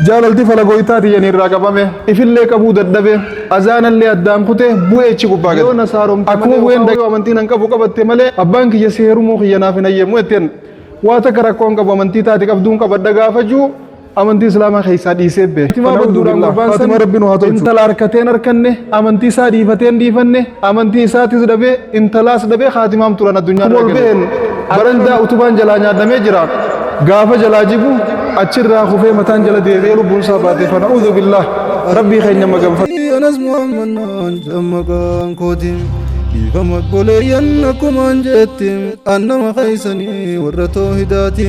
Jaalalti falagoytaa tiyyan irraa qabame, ifillee qabuu dadhabe, azaanallee addaan kute, bu'ee achi gubbaa gad. Yoo na saaromte akkuma bu'een dagee amantii nan qabu qabatte malee abbaan kiyya si heerumuu kiyya naaf hin hayyamu jetteen. Waa takka rakkoon qabu, amantii taate qabduun qabadha gaafa jiru amantii islaamaa keessaa dhiisee bee. Faatimaa badduudhaan gurbaan san Rabbi nu haa tolchu. Intala harkateen harkanne, amantii isaa dhiifateen dhiifanne, amantii isaatis dhabee, intalaas dhabee, kaatimaam turan addunyaa irraa ol baheen barandaa utubaan jalaa nyaadhamee jira. Gaafa jalaa jigu achirraa kufee mataan jala deebi'ee lubbuun isaa baate. Fana'uudhu billaah, Rabbii keenya maganfata. Anas Muhammad naan maqaan kooti. Dhiifama obboleeyyan, akkumaan jetti an nama keeysanii warra toohidaati.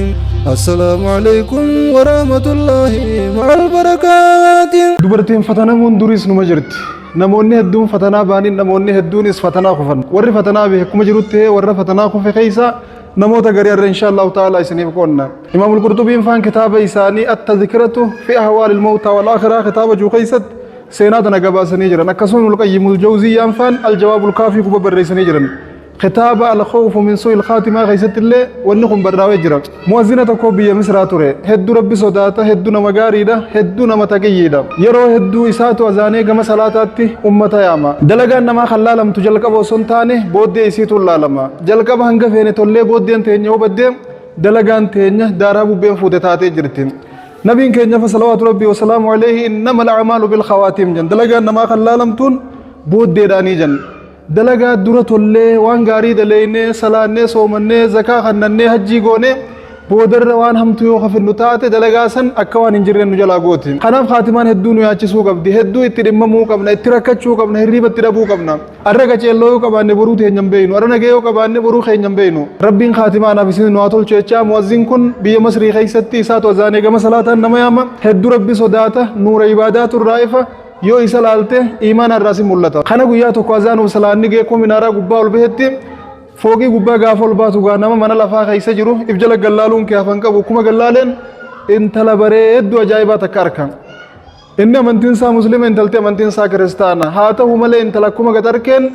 Assalaamu alaikum warahmatullaahi ma'al barakaati. Dubartiin fatanamuun duriis numa jirti. Namoonni hedduun fatanaa baaniin, namoonni hedduunis fatanaa kufan. Warri fatanaa bahe akkuma jirutti ta'ee, warra fatanaa kufe keessa namoota garii irra insha Allahu ta'ala isiniif qoonna. Imaamul Qurxubiin faan kitaaba isaanii At-Tadhkiratu fi Ahwaalil Mawtaa wal Akhiraa kitaaba jiru keessatti seenaa tana gabaasanii jiran. Akkasuma Ibnul Qayyimul Jawziyyaan faan Al-Jawaabul Kaafii guba barreessanii jiran. Kitaaba Al-Khawfu min Su'il Khaatimaa keessatti illee wanni kun barraa'ee jira. Mu'azzina tokko biyya Misraa ture. Hedduu Rabbi sodaata, hedduu nama gaariidha, hedduu nama taqiyyiidha. Yeroo hedduu isaatu azaanee gama salaataatti ummata yaama. Dalagaan namaa kan laalamtu jalqaba osoo hin taane booddee isiitu laalama. Jalqaba hanga feene tollee booddeen teenya yoo baddee, dalagaan teenya daaraa bubbeen fuute taatee jirti. Nabiin keenya fa salawaatu Rabbii wasalaamu alayhi, "Innama al-a'maalu bil khawaatim" jan. Dalagaan namaa kan laalamtuun booddeedhaanii jan. Dalagaa dura tollee, waan gaarii daleeynee, salaannee, soomannee, zakaa kannannee, hajjii goonee, boodarra waan hamtuu yoo kafinnu taate, dalagaa san akka waan hin jirreen nu jalaa gooti. Kanaaf kaatimaan hedduu nu yaachisuu qabdi. Hedduu itti dhimmamuu qabna, itti rakkachuu qabna, hirriiba itti dhabuu qabna. Arra qaceelloo yoo qabaanne boruu teenya hin beeynu. Arra nagee yoo qabaanne boruu keenya hin beeynu. Rabbiin kaatimaa anaaf isin nu haa tolchu jechaa, mu'azzin kun biyya Masrii keessatti isaatu azaanee gama salaataan nama yaama. Hedduu Rabbi sodaata, nuura ibaadaatu irraa ifa. Yoo isa laalte iimaana irraa si mul'ata. Kana guyyaa tokko azaanuuf salaanni gee akkuma minaaraa gubbaa ol bahetti, fooqii gubbaa gaafa ol baatu gaa nama mana lafaa keessa jiru if jala gallaaluun kee hafan qabu, kuma gallaaleen intala bareedduu ajaa'ibaa takka arka. Inni amantiin isaa Muslima, intalti amantiin isaa Kiristaana. Haa ta'u malee intala akkuma gad arkeen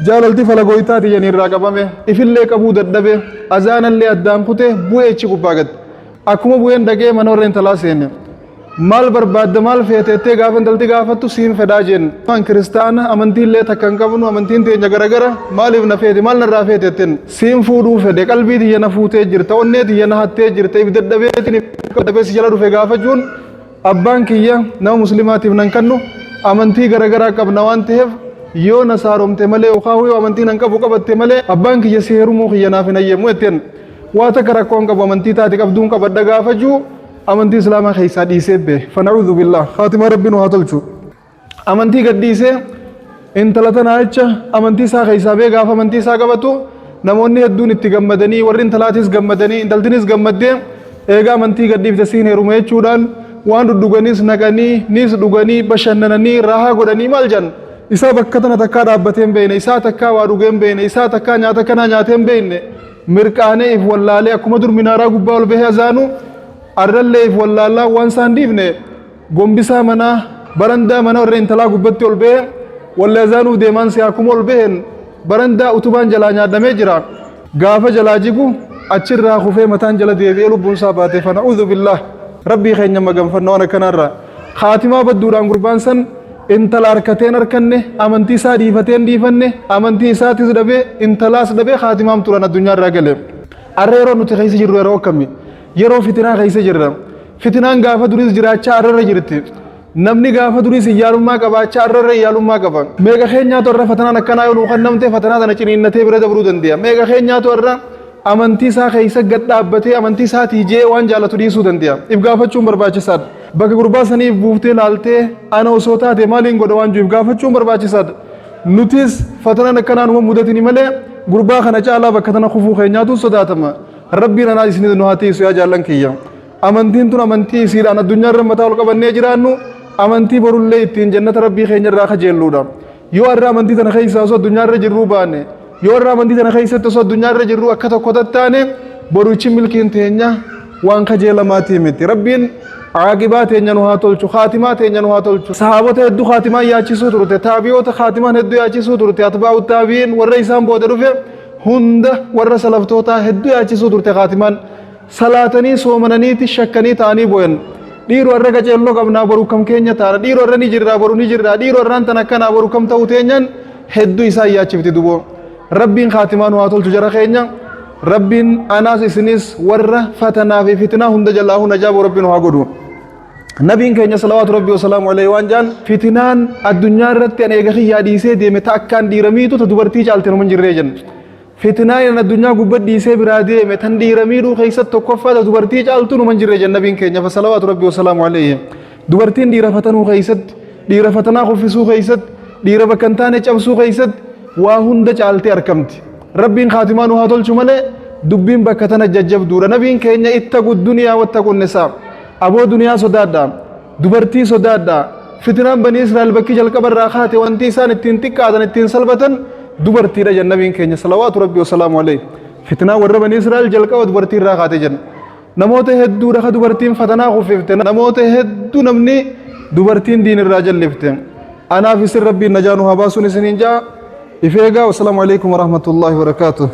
jaalalti falagoytaa tiyyanii irraa qabame. Ifillee qabuu dadhabe, azaanallee addaan kute, bu'ee achi gubbaa gad. Akkuma bu'een dhaqee mana warra intalaa seene. Maal barbaadda, maal feete jettee gaafa intalti gaafattu, siin fedhaa jeen. An Kiristaana, amantii illee takka hin qabnu, amantiin teenya garagara, maaliif na feete, maal narraa feete jetteen. Siin fuudhuu fedhe, qalbii tiyya na fuutee jirta, onnee tiyya na hattee jirta, if dadhabeetiin dadhabee si jala dhufe gaafachuun, abbaan kiyya nama muslimaatiif nan kannu, amantii garagaraa qabna waan ta'eef, yoo na saaromte malee yookaan yoo amantii nan qabu qabatte malee abbaan kiyya si heerumuu kiyya naaf hin hayyamu jetteen. Waa takka rakkoon qabu, amantii taate qabduun qabadha gaafa jiru amantii islaamaa keessaa dhiisee bee. Fana'uudhu billaah, kaatimaa Rabbi nu haa tolchu. Amantii gad dhiisee intala tanaa jecha amantii isaa keessaa bee. Gaafa amantii isaa qabatu namoonni hedduun itti gammadanii, warri intalaatis gammadanii, intaltinis gammaddee, eegaa amantii gad dhiifte siin heeruma jechuudhaan waan dhudhuganis naqanii, niis dhuganii, bashannananii, raahaa godhanii maal jedhan. Isaa bakka tana takkaa dhaabbatee hin beekne, isaa takkaa waa dhugee hin beekne, isaa takkaa nyaata kanaa nyaatee hin beekne, mirqaanee if wallaalee akkuma dur minaaraa gubbaa ol bahee azaanu arrallee if wallaallaa waan isaan dhiifne, gombisaa manaa barandaa mana warra intalaa gubbatti ol bahee walli azaanuuf deemaan si akkuma ol baheen barandaa utubaan jalaa nyaadhamee jira. Gaafa jalaa jigu achirraa kufee mataan jala deebi'ee lubbuun isaa baate. Fana'uudhu billaah, Rabbii keenya maganfanna waan akkanaarraa. Kaatimaa badduudhaan gurbaan san intala harkateen harkanne, amantii isaa dhiifateen dhiifanne, amantii isaatis dhabee, intalaas dhabee, kaatimaam turan addunyaa irraa gale. Arra yeroo nuti keessa jirru yeroo akkamii? Yeroo fitinaa keessa jirra. Fitinaan gaafa duriis jiraachaa arrarra jirti. Namni gaafa duriis iyyaalummaa qabaachaa arrarra iyyaalummaa qaba. Meeqa keenyaatu arra fatanaan akkanaa yoo nuu kennamte fatanaa tana ciniinnatee bira dabruu danda'a? Meeqa keenyaatu arra amantii isaa keessa gad dhaabbatee amantii isaatii jee waan jaalatu dhiisuu danda'a? If gaafachuun barbaachisaadha. Bakka gurbaa saniif buuftee laaltee ana osoo taate maaliin godha waan jiru if gaafachuun barbaachisaadha. Nutis fatanaan akkanaa numa mudatini malee gurbaa kana caalaa bakka tana kufuu keenyaatu sodaatama. Rabbiin anaa isinii nu haa tiisu. Yaa jaallan kiyya. Amantiin tun amantii isiidhaan addunyaa irra mataa ol qabannee jiraannu, amantii borullee ittiin jannata Rabbii keenya irraa kajeelluudha. Yoo har'a amantii tana keessaa osoo addunyaa irra jirruu baanne, yoo har'a amantii tana keessatti osoo addunyaa irra jirruu akka tokko tattaane, boruchi milkiin teenya waan kajeelamaatii miti. Rabbiin caaqibaa teenya nu haa tolchu, kaatimaa teenya nu haa tolchu. Sahaabota hedduu kaatimaan yaachisuu turte, taabiyoota kaatimaan hedduu yaachisuu turte, atbaa'u taabi'iin, warra isaan booda dhufe hunda, warra salaftootaa hedduu yaachisuu turte kaatimaan. Salaatanii soomananiiti shakkanii ta'anii boyan. Dhiiroo har'a qaceelloo qabnaa boru kam keenya taana. Dhiiroo har'a ni jirraa boru ni jirraa. Dhiiroo har'aan tan akkanaa boru kam ta'uu teenyaan hedduu isaan yaachifti duboo. Rabbiin kaatimaa nu haa tolchu jara keenya. Rabbiin anaas isinis warra fatanaa fi fitinaa hunda jalaa hunda jaabu Rabbiin nu haa godhu. Nabiin keenya salawaatu Rabbii wasalaamu alayhi waan jaan fitinaan addunyaa irratti an eega kiyyaa dhiisee deeme ta akkaan dhiira miitu ta dubartii caalte numa hin jirree jenna. Fitinaan an addunyaa gubba dhiisee biraa deeme tan dhiira miidhuu keessatti tokkoffaa ta dubartii caaltu numa hin jirree jenna nabiin keenya fa salawaatu Rabbii wasalaamu alayhi. Dubartiin dhiira fatanuu keessatti, dhiira fatanaa kuffisuu keessatti, dhiira bakka hin taane cabsuu keessatti waa hunda caaltee argamti. Rabbiin kaatimaa nu haa tolchu malee dubbiin bakka tana jajjabduudha. Nabiin keenya ittaqu duniyaa wattaqu nisaa. Aboo duniyaa sodaadhaa. Dubartii sodaadhaa. Fitinaan banii Israa'el bakki jalqaba irraa kaate wanti isaan ittiin xiqqaatan ittiin salphatan dubartiidha jenna nabiin keenya salawaatu rabbi wasalaamu alayhi. Fitinaan warra banii Israa'el jalqaba dubartii irraa kaate jenna. Namoota hedduudha ka dubartiin fatanaa kuffifte. Namoota hedduu namni dubartiin diin irraa jallifte. Anaaf isin rabbiin najaa nu haa baasuun isiniin ja'a. Ifeegaa. Wassalaamu alaikum warahmatullaahi wabarakaatuh.